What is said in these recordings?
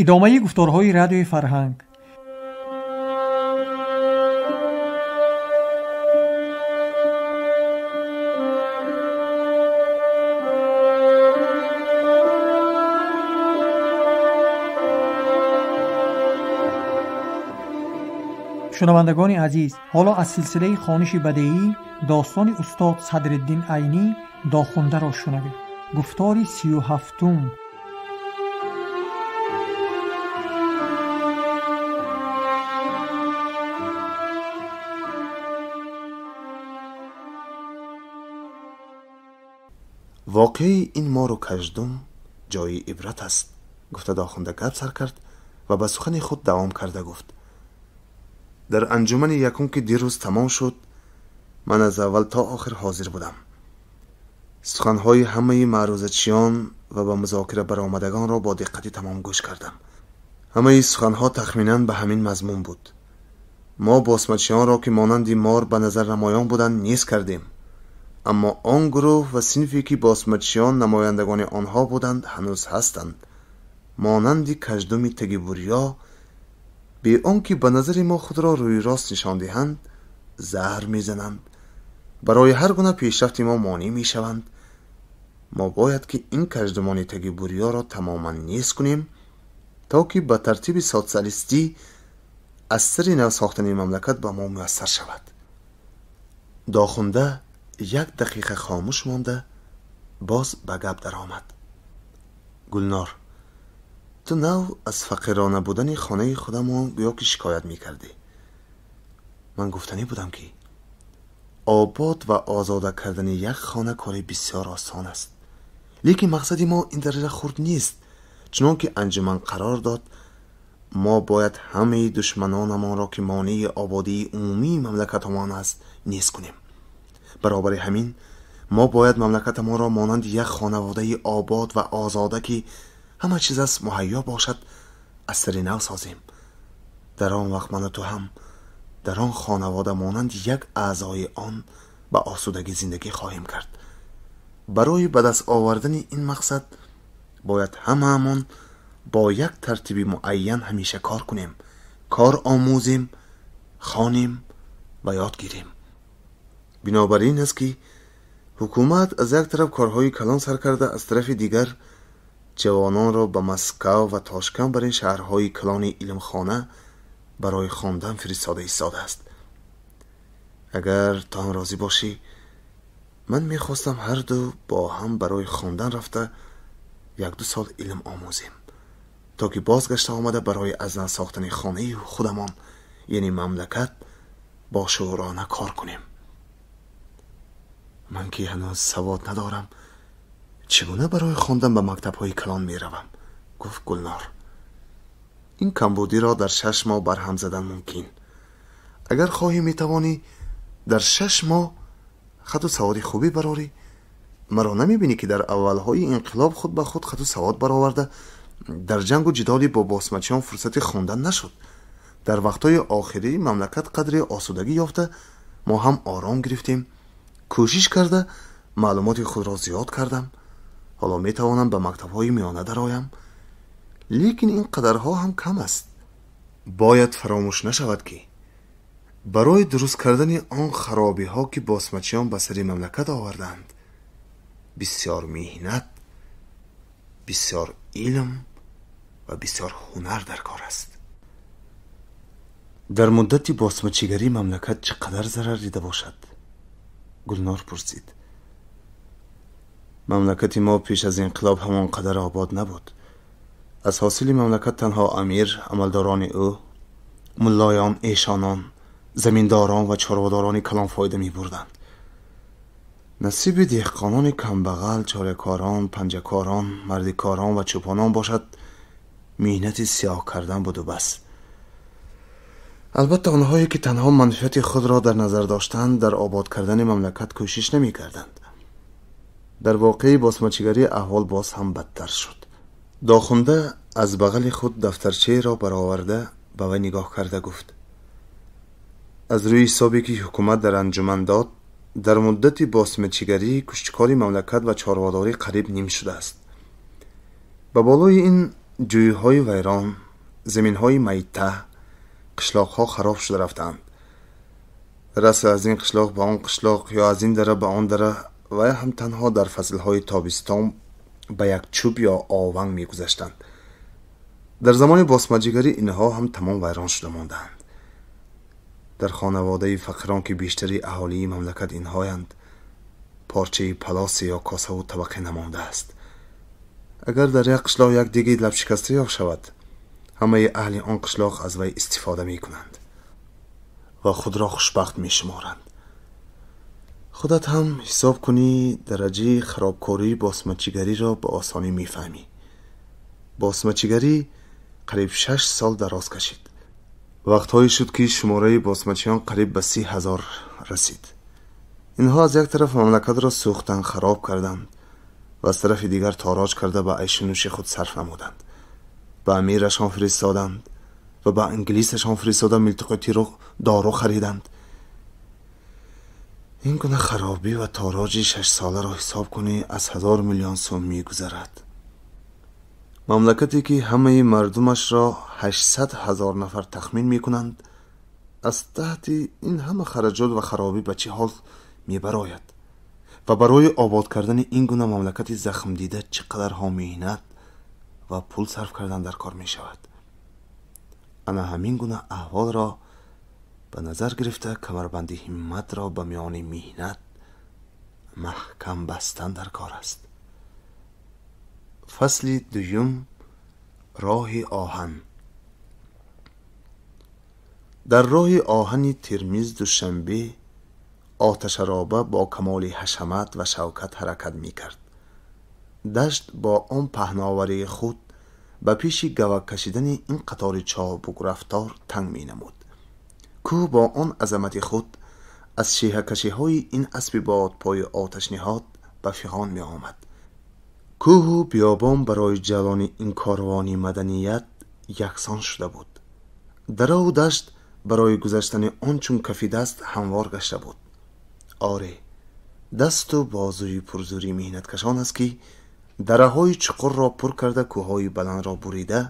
Идомаи гуфторҳои радиои фарҳанг. Шунавандагони азиз, ҳоло аз силсилаи хониши бадеӣ достони устод Садриддин Айнӣ Дохундаро шунавед. Гуфтори 37. Воқеаи ин мору каждум ҷои ибрат аст, гуфта Дохунда гап сар кард ва ба сухани худ давом карда гуфт: дар анҷумани якум, ки дирӯз тамом шуд, ман аз аввал то охир ҳозир будам. Суханҳои ҳамаи маърузачиён ва ба музокира баромадагонро бо диққати тамом гӯш кардам. Ҳамаи суханҳо тахминан ба ҳамин мазмун буд: мо босмачиёнро, ки монанди мор ба назар намоён буданд, низ кардем, аммо он гурӯҳ ва синфе, ки босмачиён намояндагони онҳо буданд, ҳанӯз ҳастанд. Монанди каждуми таги бурё, бе он ки ба назари мо худро рӯи рост нишон диҳанд, заҳр мезананд, барои ҳар гуна пешрафти мо монеъ мешаванд. Мо бояд ки ин каждумони таги бурёро тамоман нест кунем, то ки ба тартиби социалистӣ аз сари нав сохтани мамлакат ба мо муяссар шавад. Дохунда як дақиқа хомӯш монда, боз ба гап даромад: Гулнор, ту нав аз фақирона будани хонаи худамон гӯё ки шикоят мекардӣ. Ман гуфтанӣ будам, ки обод ва озода кардани як хона кори бисёр осон аст, лекин мақсади мо ин дараҷа хурд нест. Чунон ки анҷуман қарор дод, мо бояд ҳамаи душманонамонро, ки монеи ободии умумии мамлакатамон аст, нест кунем. Баробари ҳамин мо бояд мамлакатамонро монанди як хонаводаи обод ва озода, ки ҳама чиз аз муҳайё бошад, аз сари нав созем. Дар он вақт ману ту ҳам дар он хонавода монанди як аъзои он ба осудагӣ зиндагӣ хоҳем кард. Барои ба даст овардани ин мақсад бояд ҳамаамон бо як тартиби муайян ҳамеша кор кунем, кор омӯзем, хонем ва ёд гирем. Бинобар ин аст, ки ҳукумат аз як тараф корҳои калон сар карда, аз тарафи дигар ҷавононро ба Москав ва Тошканд, бар ин шаҳрҳои калони илмхона барои хондан фиристода истодааст. Агар ту ҳам розӣ бошӣ, ман мехостам ҳарду бо ҳам барои хондан рафта як-ду сол илм омӯзем, то ки бозгашта омада барои аз нав сохтани хонаи худамон, яъне мамлакат, бо шуурона кор кунем. Ман ки ҳанӯз савод надорам, чӣ гуна барои хондан ба мактабҳои калон меравам? Гуфт Гулнор. Ин камбудиро дар 6 моҳ барҳам задан мумкин. Агар хоҳӣ, метавонӣ дар 6 моҳ хату саводи хубе барорӣ. Маро намебинӣ, ки дар аввалҳои инқилоб худ ба худ хату савод бароварда, дар ҷангу ҷидоли бо босмачиён фурсати хондан нашуд. Дар вақтҳои охирӣ мамлакат қадри осудагӣ ёфта, мо ҳам ором гирифтем. Кӯшиш карда маълумоти худро зиёд кардам. Ҳоло метавонам ба мактабҳои миёна дароям, лекин ин қадарҳо ҳам кам аст. Бояд фаромӯш нашавад, ки барои дуруст кардани он харобиҳо, ки босмачиён ба сари мамлакат оварданд, бисёр меҳнат, бисёр илм ва бисёр ҳунар дар кор аст. Дар муддати босмачигарӣ мамлакат чӣ қадар зарар дида бошад? Гулнор пурсид. Мамлакати мо пеш аз инқилоб ҳамон қадар обод набуд. Аз ҳосили мамлакат танҳо амир, амалдорони ӯ, муллоён, эшонон, заминдорон ва чорвадорони калон фоида мебурданд. Насиби деҳқонони камбағал, чоракорон, панҷакорон, мардикорон ва чӯпонон бошад, меҳнати сиёҳ кардан буду бас. Албатта онҳое, ки танҳо манфиати худро дар назар доштанд, дар обод кардани мамлакат кӯшиш намекарданд. Дар воқеи босмачигарӣ аҳвол боз ҳам бадтар шуд. Дохунда аз бағали худ дафтарчаеро бароварда ба вай нигоҳ карда гуфт: аз рӯи ҳисобе, ки ҳукумат дар анҷуман дод, дар муддати босмачигарӣ куштикори мамлакат ва чорводорӣ қариб ним шудааст. Ба болои ин ҷӯйҳои вайрон, заминҳои майта, қишлоқҳо хароб шуда рафтаанд. Раса аз ин қишлоқ ба он қишлоқ ё аз ин дара ба он дара ва ҳам танҳо дар фаслҳои тобистон ба як чӯб ё ованг мегузаштанд. Дар замони босмачигарӣ инҳо ҳам тамом вайрон шуда мондаанд. Дар хонаводаи фақирон, ки бештари аҳолии мамлакат инҳоянд, порчаи палосе ё косаву табақе намондааст. Агар дар як қишлоқ як диги лабшикаста ёфт шавад, ҳамаи аҳли он қишлоқ аз вай истифода мекунанд ва худро хушбахт мешуморанд. Худат ҳам ҳисоб кунӣ, дараҷаи харобкории босмачигариро ба осонӣ мефаҳмӣ. Босмачигарӣ қариб 6 сол дароз кашид. Вақтҳое шуд, ки шумораи босмачиён қариб ба 30 ҳазор расид. Инҳо аз як тараф мамлакатро сӯхтанд, хароб карданд ва аз тарафи дигар тороҷ карда ба айшу нӯши худ сарф намуданд. Ба амирашон фиристоданд ва ба англисашон фиристода милтиқу тиру дору хариданд. Ин гуна харобӣ ва тороҷи 6-соларо ҳисоб кунӣ, аз 1000 миллион сом мегузарад. Мамлакате ки ҳамаи мардумашро 800 ҳазор нафар тахмин мекунанд, аз таҳти ин ҳама хараҷот ва харобӣ ба чӣ ҳол мебарояд ва барои обод кардани ин гуна мамлакати захмдида чӣ қадарҳо меҳнат ва пул сарф кардан дар кор мешавад. Ана ҳамин гуна аҳволро ба назар гирифта, камарбанди ҳимматро ба миёни меҳнат маҳкам бастан дар кор аст. Фасли дуюм: роҳи оҳан. Дар роҳи оҳани Термиз Душанбе оташароба бо камоли ҳашамат ва шавкат ҳаракат мекард. Дашт бо он паҳноварии худ ба пеши гавак кашидани ин қатори чобукрафтор танг менамуд. Кӯҳ бо он азамати худ аз шеҳакашиҳои ин аспи бодпои оташниҳод ба фиғон меомад. Кӯҳу биёбон барои ҷалони ин корвони маданият яксон шуда буд. Дараву дашт барои гузаштани он чун кафи даст ҳамвор гашта буд. Оре, дасту бозуи пурзӯри меҳнаткашон аст, ки дараҳои чуқурро пур карда, кӯҳҳои баландро бурида,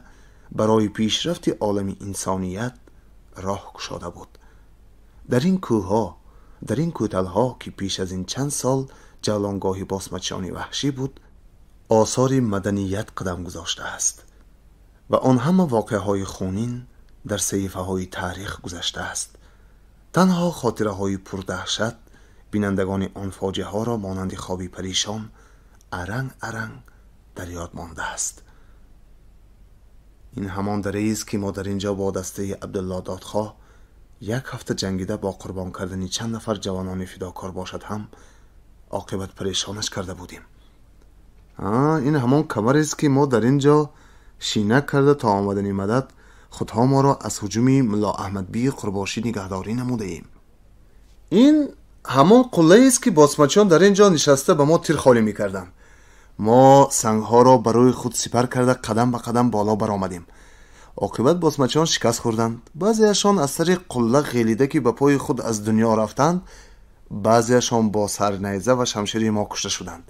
барои пешрафти олами инсоният роҳ кушода буд. Дар ин кӯҳҳо, дар ин кӯталҳо, ки пеш аз ин чанд сол ҷавлонгоҳи босмачиёни ваҳшӣ буд, осори маданият қадам гузоштааст ва он ҳама воқеаҳои хунин дар саҳифаҳои таърих гузаштааст. Танҳо хотираҳои пурдаҳшат бинандагони он фоҷиаҳоро монанди хоби паришон аранг аранг дар ёд мондааст. Ин ҳамон дараест, ки мо дар ин ҷо бо дастаи Абдулло Додхоҳ як ҳафта ҷангида бо қурбон кардани чанд нафар ҷавонони фидокор бошад ҳам оқибат парешонаш карда будем. Ин ҳамон камарест, ки мо дар ин ҷо шинак карда то омадани мадад худҳо моро аз ҳуҷуми Мулло Аҳмадбии Қурбошӣ нигаҳдорӣ намудаем. Ин ҳамон қуллаест, ки босмачиён дар ин ҷо нишаста ба мо тир холӣ мекарданд. Мо сангҳоро ба рӯи худ сипар карда қадам ба қадам боло баромадем. Оқибат босмачиён шикаст хӯрданд. Баъзеашон аз сари қулла ғелида, ки ба пои худ аз дунё рафтанд, баъзеашон бо сарнайза ва шамшири мо кушта шуданд.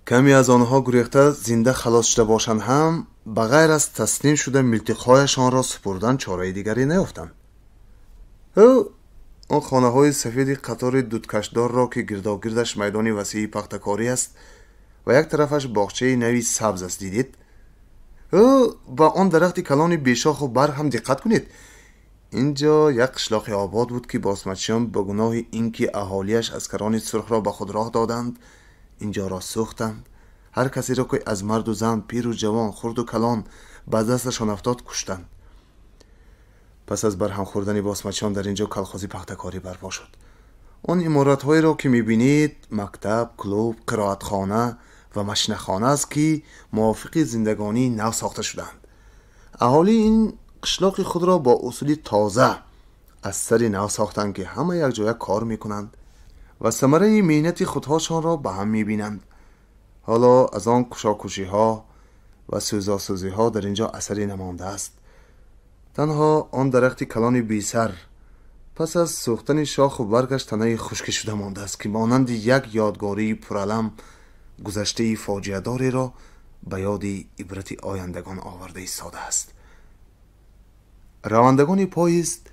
Каме аз онҳо гурехта зинда халос шуда бошанд ҳам, ба ғайр аз таслим шуда милтиқҳояшонро супурдан чораи дигаре наёфтанд. Он хонаҳои сафеди қатори дудкашдорро, ки гирдогирдаш майдони васеи пахтакорӣ аст ва як тарафаш боғчаи нави сабз аст, дидед? Ба он дарахти калони бешоху барг ҳам диққат кунед. Ин ҷо як қишлоқи обод буд, ки босмачиён ба гуноҳи ин ки аҳолиаш аскарони сурхро ба худ роҳ доданд, ин ҷоро сӯхтанд. Ҳар касеро, ки аз марду зан, пиру ҷавон, хурду калон ба дасташон афтод, куштанд. Пас аз барҳам хӯрдани босмачиён дар ин ҷо калхози пахтакорӣ барпо шуд. Он иморатҳоеро, ки мебинед, мактаб, клуб, қироатхона ва машинахона аст, ки мувофиқи зиндагонии нав сохта шудаанд. Аҳолии ин қишлоқи худро бо усули тоза аз сари нав сохтанд, ки ҳама якҷоя кор мекунанд ва самараи меҳнати худҳошонро ба ҳам мебинанд. Ҳоло аз он кушокушиҳо ва сӯзосӯзиҳо дар ин ҷо асаре намондааст. Танҳо он дарахти калони бесар пас аз сӯхтани шоху баргаш танаи хушкӣ шуда мондааст, ки монанди як ёдгории пуралам гузаштаи фоҷиадореро ба ёди ибрати ояндагон оварда истодааст. Равандагони поезд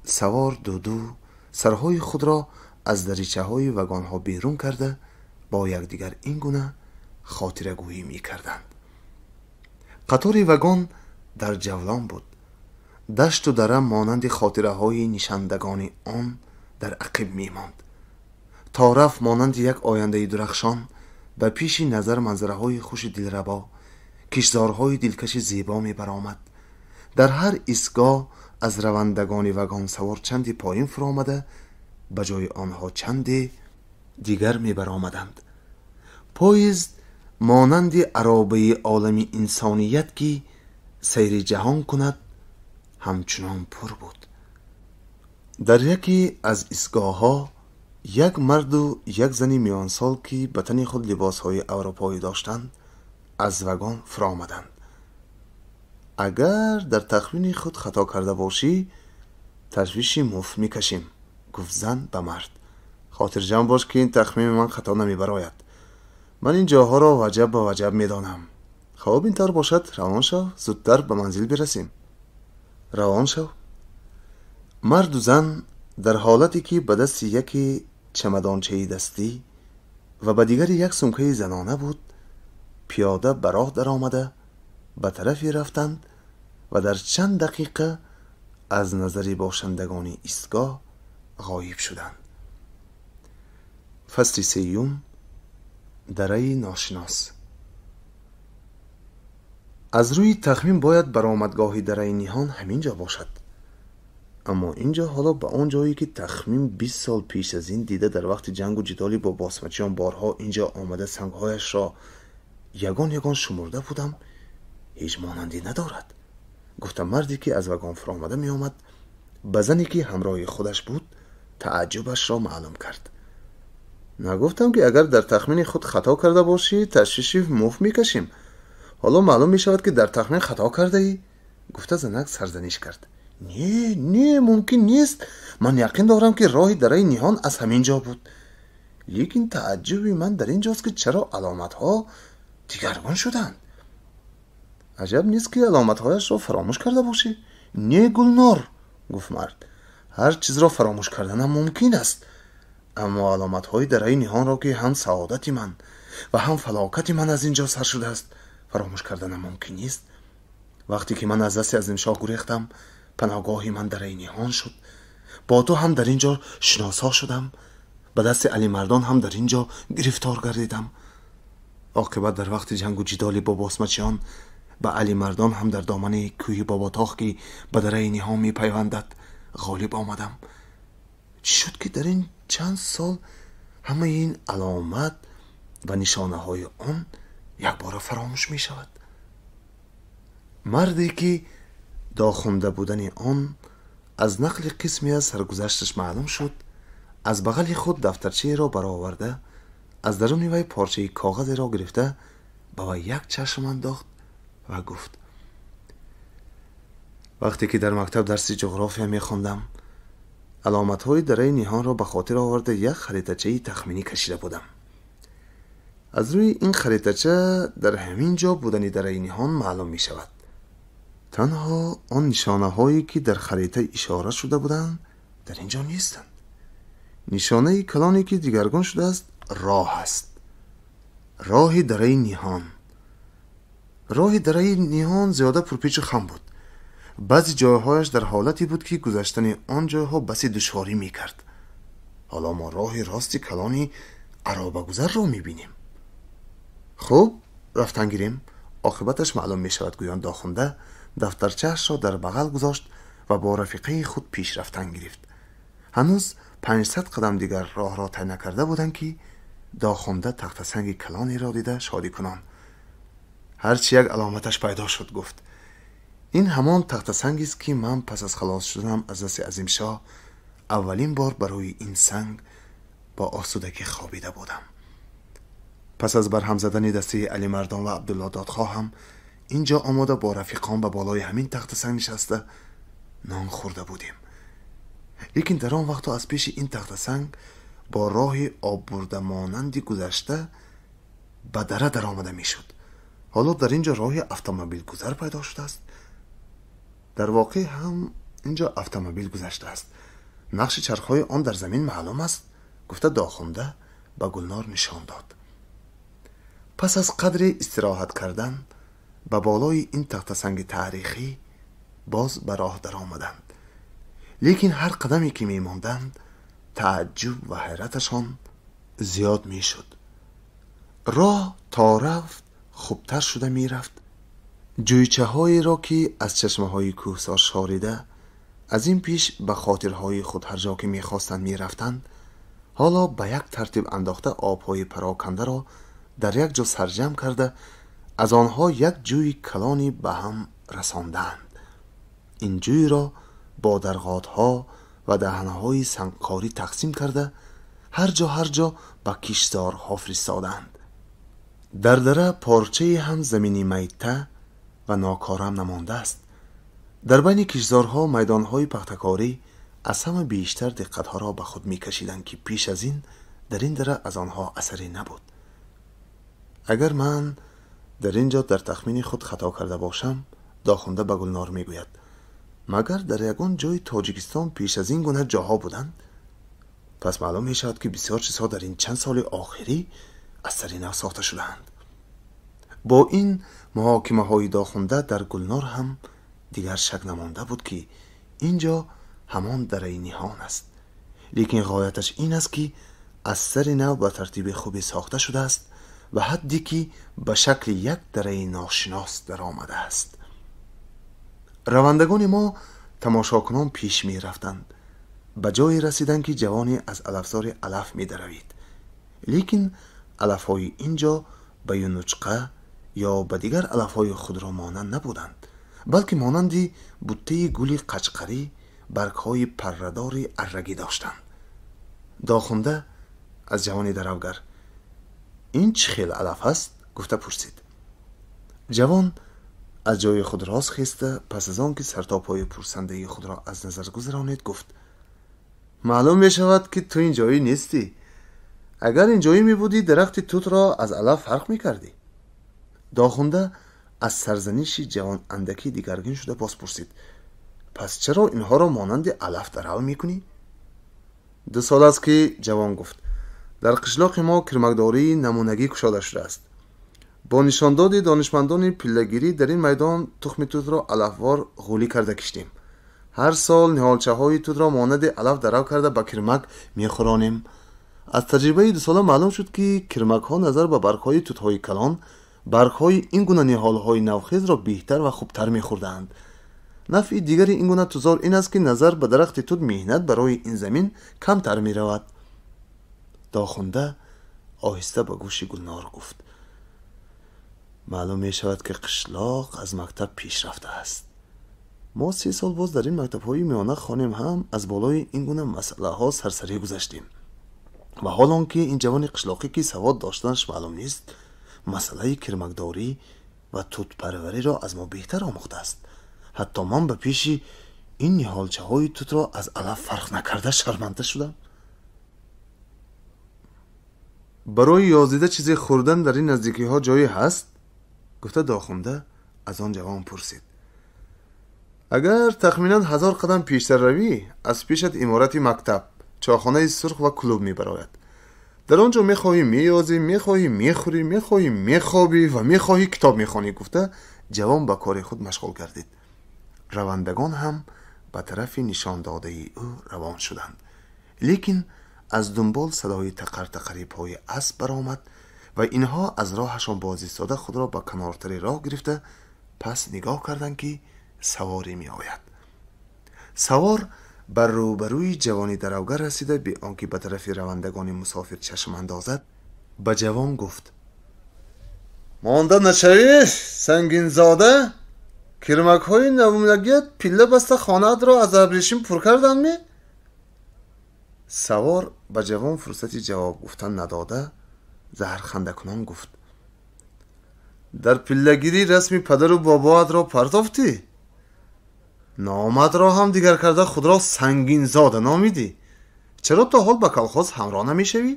савор дуду сарҳои худро аз даричаҳои вагонҳо берун карда бо якдигар ин гуна хотирагӯӣ мекарданд. Қатори вагон дар ҷавлон буд. Дашту дара монанди хотираҳои нишандагони он дар ақиб мемонд. То рафт монанди як ояндаи дурахшон ба пеши назар манзараҳои хуши дилрабо, киштзорҳои дилкаши зебо мебаромад. Дар ҳар истгоҳ аз равандагони вагон савор чанде поин фуромада ба ҷои онҳо чанде дигар мебаромаданд. Поезд монанди аробаи олами инсоният ки сайри ҷаҳон кунад ҳамчунон пур буд. Дар яке аз истгоҳҳо як марду як зани миёнсол ки ба тани худ либосҳои аврупоӣ доштанд аз вагон фуромаданд. Агар дар тахмини худ хато карда бошӣ, ташвиши муфт мекашем, гуфт зан ба мард. Хотирҷамъ бош ки ин тахмини ман хато намебарояд. Ман ин ҷоҳоро ваҷаб ба ваҷаб медонам. Хоб ин тавр бошад, равон шав, зудтар ба манзил бирасем. Равон шав. Марду зан дар ҳолате ки ба дасти яке чамадончаи дастӣ ва ба дигари як сумкаи занона буд, пиёда ба роҳ даромада ба тарафе рафтанд ва дар чанд дақиқа аз назари бошандагони истгоҳ ғоиб шуданд. Фасли сеюм. Дараи ношинос. Аз рӯи тахмин бояд баромадгоҳи дараи ниҳон ҳамин ҷо бошад. Аммо ин ҷо ҳоло ба он ҷое ки тахмин 20 сол пеш аз ин дида дар вақти ҷангу ҷидоли бо босмачиён борҳо ин ҷо омада сангҳояшро ягон ягон шумурда будам, ҳеҷ монандӣ надорад, гуфта марде ки аз вагон фуромада меомад ба зане ки ҳамроҳи худаш буд тааҷҷубашро маълум кард. Нагуфтам ки агар дар тахмини худ хато карда бошӣ, ташвиши муфт мекашем. Ҳоло маълум мешавад ки дар тахмин хато кардаӣ, гуфта занак сарзаниш кард. Не, не, мумкин нест. Ман яқин дорам ки роҳи дараи ниҳон аз ҳамин ҷо буд. Лекин тааҷҷуби ман дар ин ҷост ки чаро аломатҳо дигаргун шуданд. Аҷаб нест ки аломатҳояшро фаромӯш карда бошӣ. Не, Гулнор, гуфт мард, ҳар чизро фаромӯш карданам мумкин аст, аммо аломатҳои дараи ниҳонро ки ҳам саодати ман ва ҳам фалокати ман аз ин ҷо сар шудааст фаромӯш карданам мумкин нест. Вақте ки ман аз дасти Азимшоҳ гурехтам, паноҳгоҳи ман дараи ниҳон шуд. Бо ту ҳам дар ин ҷо шиносо шудам, ба дасти Алимардон ҳам дар ин ҷо гирифтор гардидам. Оқибат дар вақти ҷангу ҷидоли бо босмачиён ба Алимардон ҳам дар домани кӯҳи Боботоғ ки ба дараи ниҳон мепайвандад ғолиб омадам. Чӣ шуд ки дар ин чанд сол ҳамаи ин аломат ва нишонаҳои он якбора фаромӯш мешавад? Марде ки дохунда будани он аз нақли қисме аз саргузашташ маълум шуд, аз бағали худ дафтарчаеро бароварда аз даруни вай порчаи коғазеро гирифта ба вай як чашм андохт ва гуфт: вақте ки дар мактаб дарси ҷуғрофия мехондам, аломатҳои дараи ниҳонро ба хотир оварда як харитачаи тахминӣ кашида будам. Аз рӯи ин харитача дар ҳамин ҷо будани дараи ниҳон маълум мешавад. Танҳо он нишонаҳое ки дар харита ишора шуда буданд дар ин ҷо нестанд. Нишонаи калоне ки дигаргун шудааст роҳ аст. Роҳи дараи ниҳон. Роҳи дараи ниҳон зиёда пурпечу хам буд. Баъзе ҷойҳояш дар ҳолате буд ки гузаштани он ҷойҳо баси душворӣ мекард. Ҳоло мо роҳи рости калони аробагузарро мебинем. Хуб, рафтан гирем, оқибаташ маълум мешавад, гӯён дохунда дафтарчаашро дар бағал гузошт ва бо рафиқаи худ пеш рафтан гирифт. Ҳанӯз 500 қадам дигар роҳро тай накарда буданд ки дохунда тахтасанги калонеро дида шодӣ кунон ҳарчи як аломаташ пайдо шуд, гуфт: ин ҳамон тахтасангест ки ман пас аз халос шуданам аз дасти Азимшоҳ аввалин бор барои ин санг бо осудагӣ хобида будам. Пас аз барҳам задани дастаи Алимардон ва Абдулло додхоҳ ҳам ин ҷо омода бо рафиқон ба болои ҳамин тахтасанг нишаста нон хӯрда будем. Лекин дар он вақтҳо аз пеши ин тахтасанг бо роҳи оббурда монанди гузашта ба дара даромада мешуд. Ҳоло дар ин ҷо роҳи автомобилгузар пайдо шудааст. Дар воқеъ ҳам ин ҷо автомобил гузаштааст. Нақши чархҳои он дар замин маълум аст, гуфта Дохунда ба Гулнор нишон дод. Пас аз қадри истироҳат кардан ба болои ин тахтасанги таърихӣ боз ба роҳ даромаданд. Лекин ҳар қадаме ки мемонданд, тааҷҷуб ва ҳайраташон зиёд мешуд. Роҳ то рафт хубтар шуда мерафт. Ҷӯйчаҳоеро ки аз чашмаҳои кӯҳсор шорида аз ин пеш ба хотирҳои худ ҳар ҷо ки мехостанд мерафтанд, ҳоло ба як тартиб андохта обҳои парокандаро дар як ҷо сарҷамъ карда аз онҳо як ҷӯи калони ба ҳам расонданд. Ин ҷӯйро бо дарғотҳо ва даҳанҳои сангкорӣ тақсим карда ҳар ҷо ҳар ҷо ба киштзорҳо фиристоданд. Дар дара порчае ҳам замини майта ва нокорам намондааст. Дар байни киштзорҳо майдонҳои пахтакорӣ аз ҳама бештар диққатҳоро ба худ мекашиданд, ки пеш аз ин дар ин дара аз онҳо асаре набуд. Агар ман дар ин ҷо дар тахмини худ хато карда бошам, Дохунда ба Гулнор мегӯяд, магар дар ягон ҷои Тоҷикистон пеш аз ин гуна ҷоҳо буданд? Пас маълум мешавад, ки бисёр чизҳо дар ин чанд соли охирӣ аз сари нав сохта шудаанд. Бо ин муҳокимаҳои Дохунда дар Гулнор ҳам дигар шак намонда буд, ки ин ҷо ҳамон дараи ниҳон аст. Лекин ғояташ ин аст, ки аз сари нав ба тартиби хубе сохта шудааст ва ҳадде ки ба шакли як дараи ношинос даромадааст. Равандагони мо тамошокунон пеш мерафтанд. Ба ҷое расиданд, ки ҷавоне аз алафзори алаф медаравид. Лекин алафҳои ин ҷо ба юнучқа ё ба дигар алафҳои худро монанд набуданд, балки монанди буттаи гули қачқарӣ баргҳои паррадори аррагӣ доштанд. Дохунда аз ҷавони даравгар: ин чӣ хел алаф аст? Гуфта пурсид. Ҷавон аз ҷои худ рост хеста, пас аз он ки сартопҳои пурсандаи худро аз назар гузаронид, гуфт: маълум мешавад, ки ту ин ҷоӣ нестӣ. Агар ин ҷоӣ мебудӣ, дарахти тутро аз алаф фарқ мекардӣ. Дохунда аз сарзаниши ҷавон андаки дигаргун шуда боз пурсид: пас чаро инҳоро монанди алаф дарав мекунӣ? 2 сол аст, ки ҷавон гуфт, дар қишлоқи мо кирмакдории намунагӣ кушода шудааст. Бо нишондоди донишмандони пиллагирӣ дар ин майдон тухми тутро алафвор ғулӣ карда киштем. Ҳар сол ниҳолчаҳои тутро монанди алаф дарав карда ба кирмак мехӯронем. Аз таҷрибаи 2 сола маълум шуд, ки кирмакҳо назар ба баргҳои тутҳои калон баргҳои ин гуна ниҳолҳои навхезро беҳтар ва хубтар мехӯрдаанд. Нафъи дигари ин гуна тузор ин аст, ки назар ба дарахти тут меҳнат барои ин замин камтар меравад. Дохунда оҳиста ба гӯши Гулнор гуфт: маълум мешавад, ки қишлоқ аз мактаб пеш рафтааст. Мо 3 сол боз дар ин мактабҳои миёна хонем ҳам аз болои ин гуна масъалаҳо сарсарӣ гузаштем. Ва ҳол он ки ин ҷавони қишлоқӣ, ки савод доштанаш маълум нест, масъалаи кирмакдорӣ ва тутпарвариро аз мо беҳтар омӯхтааст. Ҳатто ман ба пеши ин ниҳолчаҳои тутро аз алаф фарқ накарда шарманда шудам. Барои ёзида чизе хӯрдан дар ин наздикиҳо ҷое ҳаст? Гуфта Дохунда аз он ҷавон пурсид. Агар тахминан 1000 қадам пештар равӣ, аз пешат иморати мактаб, чойхонаи сурх ва клуб мебарояд. Дар он ҷо мехоҳӣ меёзӣ, мехоҳӣ мехӯрӣ, мехоҳӣ мехобӣ ва мехоҳӣ китоб мехонӣ, гуфта ҷавон ба кори худ машғул гардид. Равандагон ҳам ба тарафи нишондодаи ӯ равон шуданд. Лекин аз дунбол садои тақар-тақари пои асп баромад ва инҳо аз роҳашон боз истода худро ба канортари роҳ гирифта пас нигоҳ карданд, ки саворе меояд. Савор бар рӯбарӯи ҷавони даравгар расида, бе он ки ба тарафи равандагони мусофир чашм андозад, ба ҷавон гуфт: монда нашавӣ, сангинзода? Кирмакҳои намунагият пилла баста хонаатро аз абрешим пур карданд ме? Савор ба ҷавон фурсати ҷавоб гуфтан надода, заҳрхандакунон гуфт: дар пиллагирӣ расми падару бобоатро партофтӣ? Номатро ҳам дигар карда худро сангинзода номидӣ. Чаро то ҳол ба колхоз ҳамроҳ намешавӣ?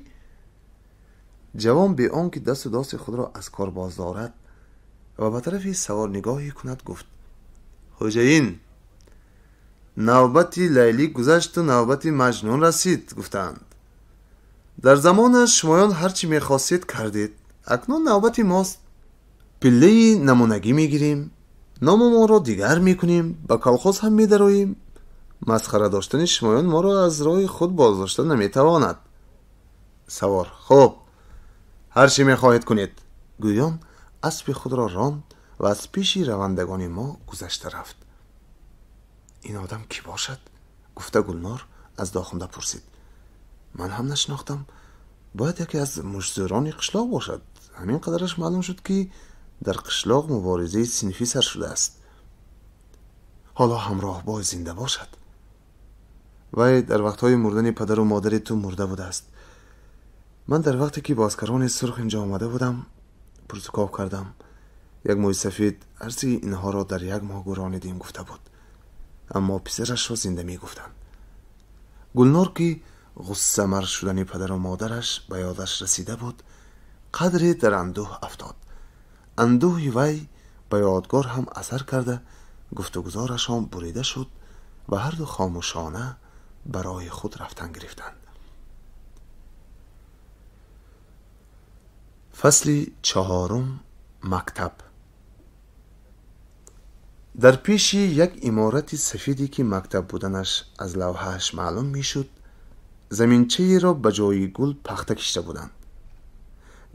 Ҷавон бе он ки дасту дости худро аз кор боздорад, ва ба тарафи савор нигоҳе кунад гуфт: «Хоҷаин, навбати Лайлӣ гузашту навбати Маҷнун расид», гуфтанд. «Дар замонаш шумоён ҳар чӣ мехостед кардед, акнун навбати мост. Пиллаи намунагӣ мегирем, номамонро дигар мекунем, ба колхоз ҳам медароем. Масхара доштани шумоён моро аз роҳи худ боздошта наметавонад». Савор: «Хуб, ҳар чӣ мехоҳед кунед», гӯён аспи худро ронд ва аз пеши равандагони мо гузашта рафт. «Ин одам кӣ бошад?» гуфта Гулнор аз Дохунда пурсид. «Ман ҳам нашинохтам. Бояд яке аз муштзӯрони қишлоқ бошад. Ҳамин қадараш маълум шуд, ки дар қишлоқ муборизаи синфӣ сар шудааст. Ҳоло ҳамроҳбой зинда бошад. Вай дар вақтҳои мурдани падару модари ту мурда будааст. Ман дар вақте ки бо аскарони сурх инҷо омада будам, пурсуков кардам. Як мӯи сафед арзи инҳоро дар як моҳ гӯронидем гуфта буд, аммо писарашро зинда мегуфтанд». Гулнор, ки ғуссамар шудани падару модараш ба ёдаш расида буд, қадре дар андӯҳ афтод. Андӯҳи вай ба ёдгор ҳам асар карда, гуфтугузорашон бурида шуд ва ҳарду хомӯшона барои худ рафтан гирифтанд. Фасли чаҳорум. Мактаб. Дар пеши як иморати сафеде, ки мактаб буданаш аз лавҳааш маълум мешуд, заминчаеро ба ҷои гул пахта кишта буданд.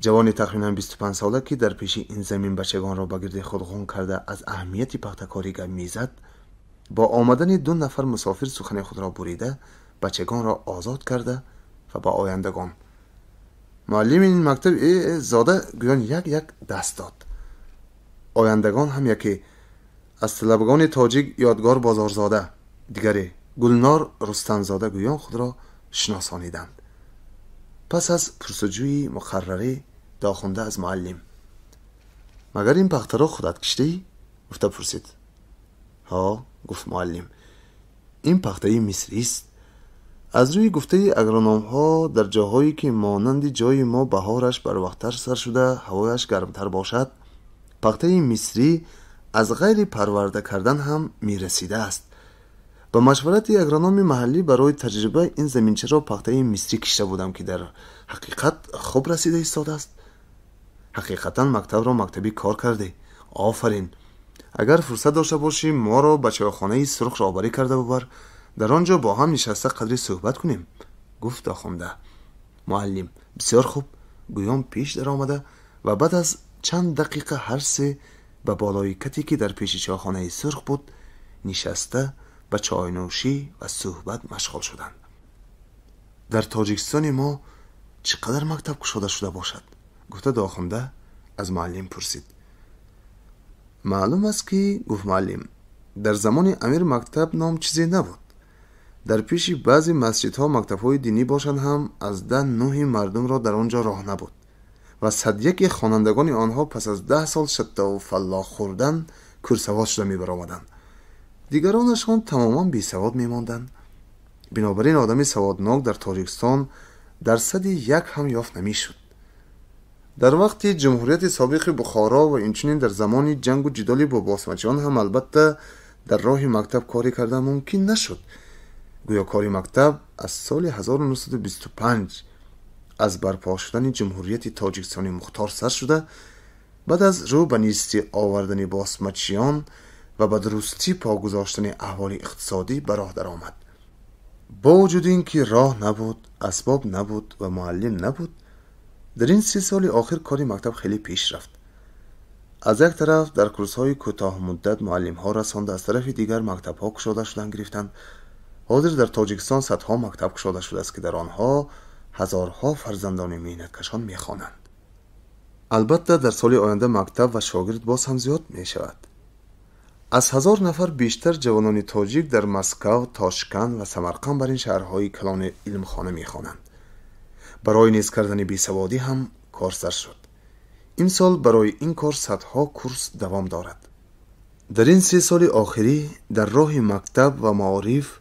Ҷавони тахминан 25 сола, ки дар пеши ин замин бачагонро ба гирди худ ғун карда аз аҳамияти пахтакорӣ гап мезад, бо омадани ду нафар мусофир сухани худро бурида, бачагонро озод карда ва ба ояндагон: «Муаллими ин мактаб зода», гӯён як-як даст дод. Ояндагон ҳам яке аз талабагони тоҷик Ёдгор Бозорзода, дигаре Гулнор Рустамзода гӯён худро шиносониданд. Пас аз пурсуҷӯи муқаррарӣ Дохунда аз муаллим: «Магар ин пахтаро худат киштаӣ?» гуфта пурсид. «Ҳо», гуфт муаллим, «ин пахтаи мисрист. Аз рӯи гуфтаи агрономҳо, дар ҷоҳое ки монанди ҷои мо баҳораш барвақттар сар шуда, ҳавояш гармтар бошад, пахтаи мисрӣ аз ғайри парварда кардан ҳам мерасидааст. Ба машварати агрономи маҳаллӣ барои таҷриба ин заминчаро пахтаи мисрӣ кишта будам, ки дар ҳақиқат хуб расида истодааст. Ҳақиқатан мактабро мактабӣ кор кардӣ. Офарин! Агар фурсат дошта бошӣ, моро ба чойхонаи сурх роҳбарӣ карда бубар. Дар он ҷо бо ҳам нишаста қадри суҳбат кунем», гуфт Дохунда. Муаллим: «Бисёр хуб», гӯён пеш даромада ва баъд аз чанд дақиқа ҳар се ба болои кате, ки дар пеши чойхонаи сурх буд, нишаста ба чойнӯшӣ ва суҳбат машғул шуданд. «Дар Тоҷикистони мо чӣ қадар мактаб кушода шуда бошад?» гуфта Дохунда аз муаллим пурсид. «Маълум аст, ки», гуфт муаллим, «дар замони амир мактаб ном чизе набуд. Дар пеши баъзе масҷидҳо мактабҳои динӣ бошанд ҳам, аз 10-9 мардумро дар он ҷо роҳ набуд ва 101 хонандагони онҳо пас аз 10 сол шаттаву фаллоқ хӯрдан курсавод шуда мебаромаданд. Дигаронашон тамоман бесавод мемонданд. Бинобар ин одами саводнок дар Тоҷикистон дар 101 ҳам ёфт намешуд. Дар вақти ҷумҳурияти собиқи Бухоро ва инчунин дар замони ҷангу ҷидоли бо босмачиён ҳам албатта дар роҳи мактаб корӣ кардан мумкин нашуд. Гӯё кори мактаб аз соли 1925 аз барпо шудани ҷумҳурияти Тоҷикистони мухтор сар шуда, баъд аз рӯ ба нистӣ овардани босмачиён ва ба дурустӣ по гузоштани аҳволи иқтисодӣ ба роҳ даромад. Бо вуҷуди ин ки роҳ набуд, асбоб набуд ва муаллим набуд, дар ин 3 соли охир кори мактаб хеле пеш рафт. Аз як тараф дар курсҳои кӯтоҳмуддат муаллимҳо расонда, аз тарафи дигар мактабҳо кушода шудан гирифтанд. Ҳозир дар Тоҷикистон садҳо мактаб кушода шудааст, ки дар онҳо ҳазорҳо фарзандони меҳнаткашон мехонанд. Албатта дар соли оянда мактаб ва шогирд боз ҳам зиёд мешавад. Аз 1000 нафар бештар ҷавонони тоҷик дар Москав, Тошканд ва Самарқанд бар ин шаҳрҳои калони илмхона мехонанд. Барои низ кардани бесаводӣ ҳам кор сар шуд. Имсол барои ин кор садҳо курс давом дорад. Дар ин 3 соли охирӣ дар роҳи мактаб ва маориф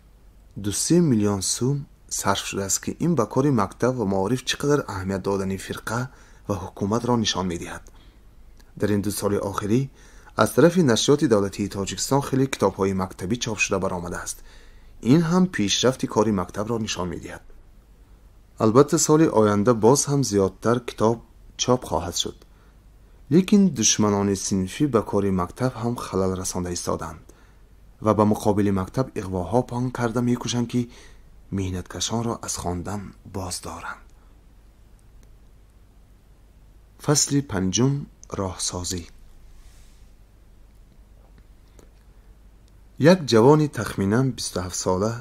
2-3 миллион сум сарф шудааст, ки ин ба кори мактаб ва маориф чӣ қадар аҳамият додани фирқа ва ҳукуматро нишон медиҳад. Дар ин 2 соли охирӣ аз тарафи нашриёти давлатии Тоҷикистон хеле китобҳои мактабӣ чоп шуда баромадааст. Ин ҳам пешрафти кори мактабро нишон медиҳад. Албатта соли оянда боз ҳам зиёдтар китоб чоп хоҳад шуд. Лекин душманони синфӣ ба кори мактаб ҳам халал расонда истоданд ва ба муқобили мактаб иғвоҳо паҳн карда мекӯшанд, ки меҳнаткашонро аз хондан боз доранд. Фасли панҷум: роҳсозӣ. Як ҷавони тахминан 27 сола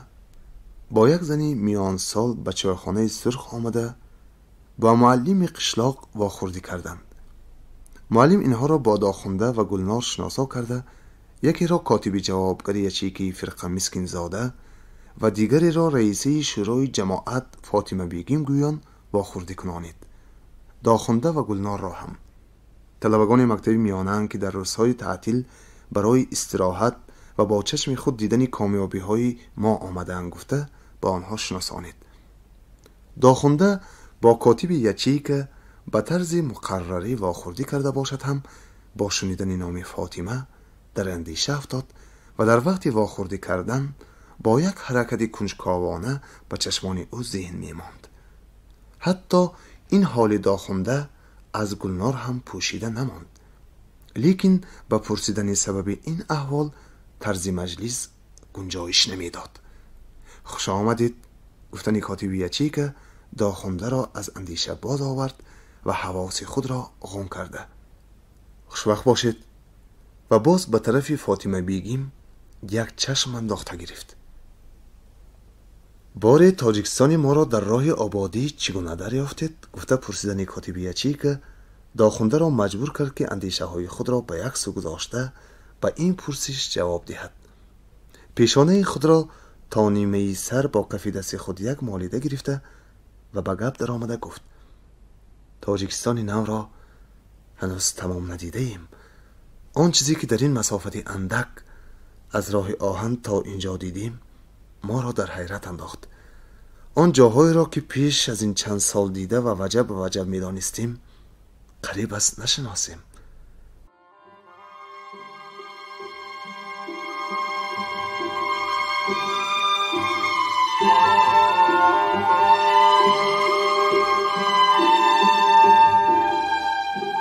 бо як зани миёнсол ба чойхонаи сурх омада бо муаллими қишлоқ вохӯрдӣ карданд. Муаллим инҳоро бо Дохунда ва Гулнор шиносо карда, якеро котиби ҷавобгари ячейкаи фирқа Мискинзода ва дигареро раисаи шӯрои ҷамоат Фотимабегим гӯён вохӯрдӣ кунонид. Дохунда ва Гулнорро ҳам талабагони мактаби миёнаанд, ки дар рӯзҳои таътил барои истироҳат ва бо чашми худ дидани комёбиҳои мо омадаанд гуфта ба онҳо шиносонид. Дохунда бо котиби ячейка ба тарзи муқаррарӣ вохӯрдӣ карда бошад ҳам бо шунидани номи Фотима дар андеша афтод ва дар вақти вохӯрдӣ кардан бо як ҳаракати кунҷковона ба чашмони ӯ зеҳн мемонд. Ҳатто ин ҳоли Дохунда аз Гулнор ҳам пӯшида намонд. Лекин ба пурсидани сабаби ин аҳвол тарзи маҷлис гунҷоиш намедод. Хуш омадед гуфтани котиби ячейка Дохундаро аз андеша боз овард ва ҳавоси худро ғум карда: хушвақт бошед, ва боз ба тарафи Фотимабегим як чашм андохта гирифт. Боре Тоҷикистони моро дар роҳи ободӣ чӣ гуна дарёфтед? Гуфта пурсидани котиби ячейка Дохундаро маҷбур кард, ки андешаҳои худро ба як сӯ гузошта ба ин пурсиш ҷавоб диҳад. Пешонаи худро то нимаи сар бо кафи дасти худ як молида гирифта ва ба гап даромада гуфт: Тоҷикистони навро ҳанӯз тамом надидаем. Он чизе ки дар ин масофати андак аз роҳи оҳан то инҷо дидем моро дар ҳайрат андохт. Он ҷоҳоеро ки пеш аз ин чанд сол дида ва ваҷаб ба ваҷаб медонистем, қариб аст нашиносем.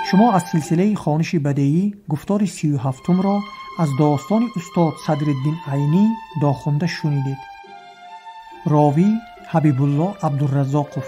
Шумо аз силсилаи хониши бадеӣ гуфтори 37-умро аз достони устод Садриддин Айнӣ Дохунда шунидед. Ровӣ Ҳабибулло Абдураззоқов.